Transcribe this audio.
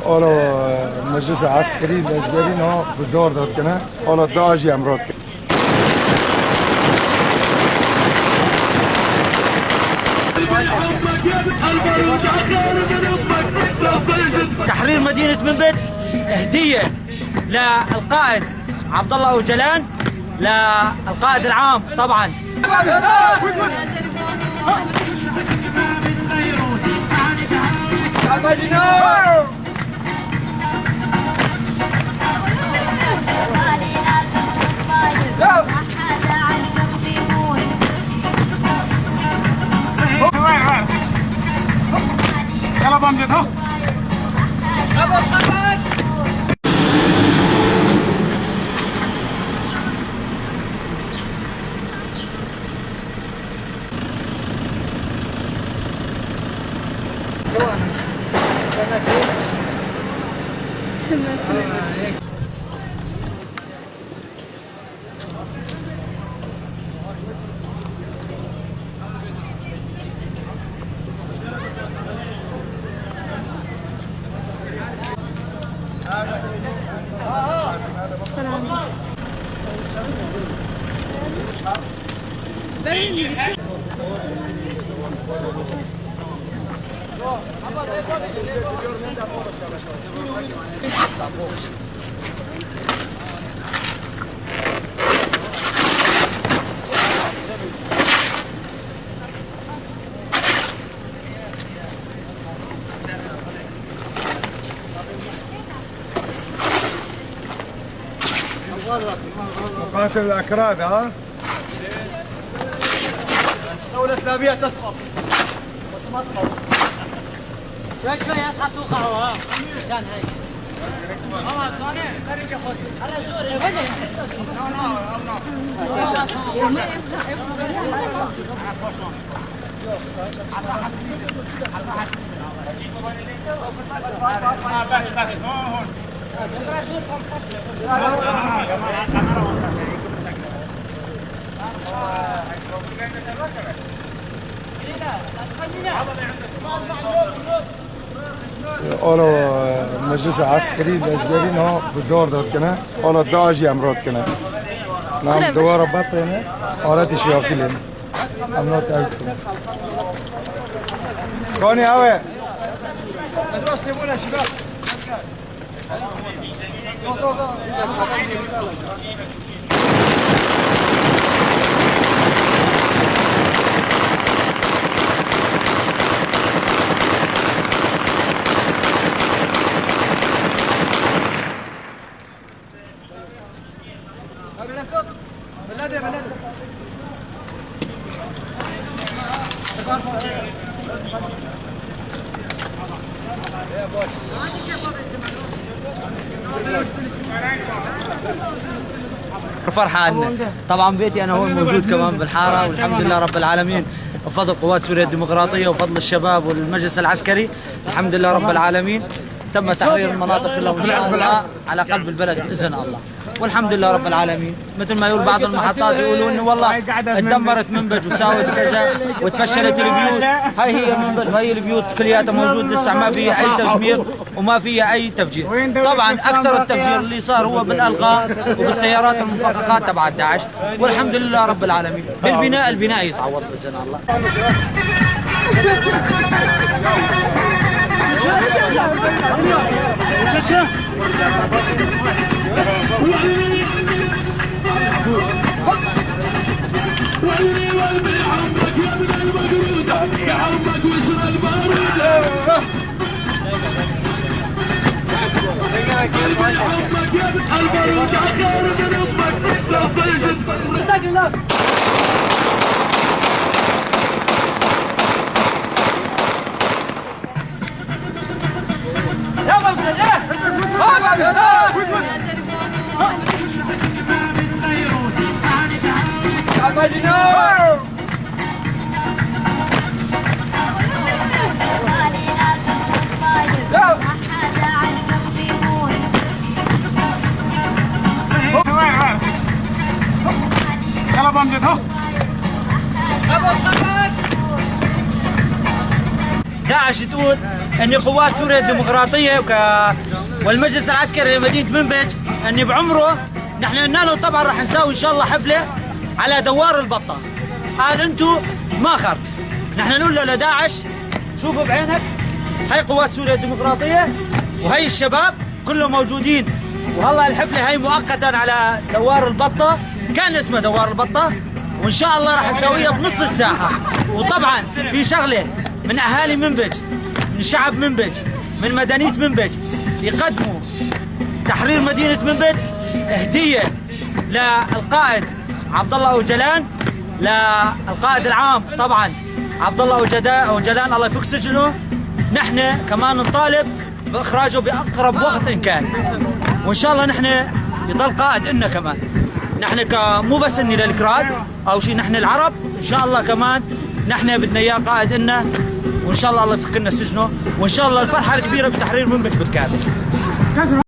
قالوا مجلس عسكري لجبرين ها بالدار داد كنا قالوا داعش امراض. تحرير مدينة منبج هدية للقائد عبد الله أوجلان، للقائد العام طبعا. يلا بمجد ها. مقاتل الاكراد ها. الدولة الإسلامية تسقط. شوي شوي يسحطوا قهوة عشان هيك. بس بس هون. قالوا مجلس عسكري لجبرين ها بالدار داد كنا قالوا داعش امراض كنا. نعم دوار بطنه آلات شياخي لنا. I'm not out. كوني هوا. سيبونا شباب. فرحان طبعا، بيتي انا هون موجود كمان بالحاره، والحمد لله رب العالمين بفضل قوات سوريا الديمقراطية وفضل الشباب والمجلس العسكري، الحمد لله رب العالمين تم تحرير المناطق كلها، وان شاء الله على قلب البلد باذن الله، والحمد لله رب العالمين. مثل ما يقول بعض المحطات، يقولوا انه والله تدمرت منبج وساوت كذا وتفشلت البيوت. هاي هي منبج وهي البيوت كلياتها موجود، لسه ما فيها اي تدمير وما فيها اي تفجير. طبعا اكثر التفجير اللي صار هو بالالغام وبالسيارات المفخخات تبع داعش، والحمد لله رب العالمين. بالبناء البناء يتعوض باذن الله. وعيني والبي عمك يا ابن المقرودة، بعمك وسر البارودة. قلبي عمك يا ابن البارودة خير من امك. لبيت. يلا بمجد ها. داعش تقول ان قوات سوريا الديمقراطية والمجلس العسكري لمدينة منبج اني بعمره نحن قلنا له طبعا راح نساوي ان شاء الله حفلة على دوار البطة. قال انتم ما خرج. نحن نقول له لداعش شوفوا بعينك، هاي قوات سوريا الديمقراطية وهي الشباب كلهم موجودين، وهلا الحفلة هي مؤقتا على دوار البطة، كان اسمها دوار البطة، وان شاء الله راح نسويها بنص الساحة. وطبعا في شغله من اهالي منبج، من شعب منبج، من مدنية منبج، يقدموا تحرير مدينة منبج هديه للقائد عبد الله اوجلان، للقائد العام طبعا عبد الله اوجلان الله يفك سجنه. نحن كمان نطالب باخراجه باقرب وقت ان كان، وان شاء الله نحن يضل قائد لنا كمان. نحن مو بس اني للكراد او شيء، نحن العرب ان شاء الله كمان نحن بدنا اياه قائد لنا، وان شاء الله الله يفك لنا سجنه، وان شاء الله الفرحة الكبيرة بتحرير منبج بالكامل.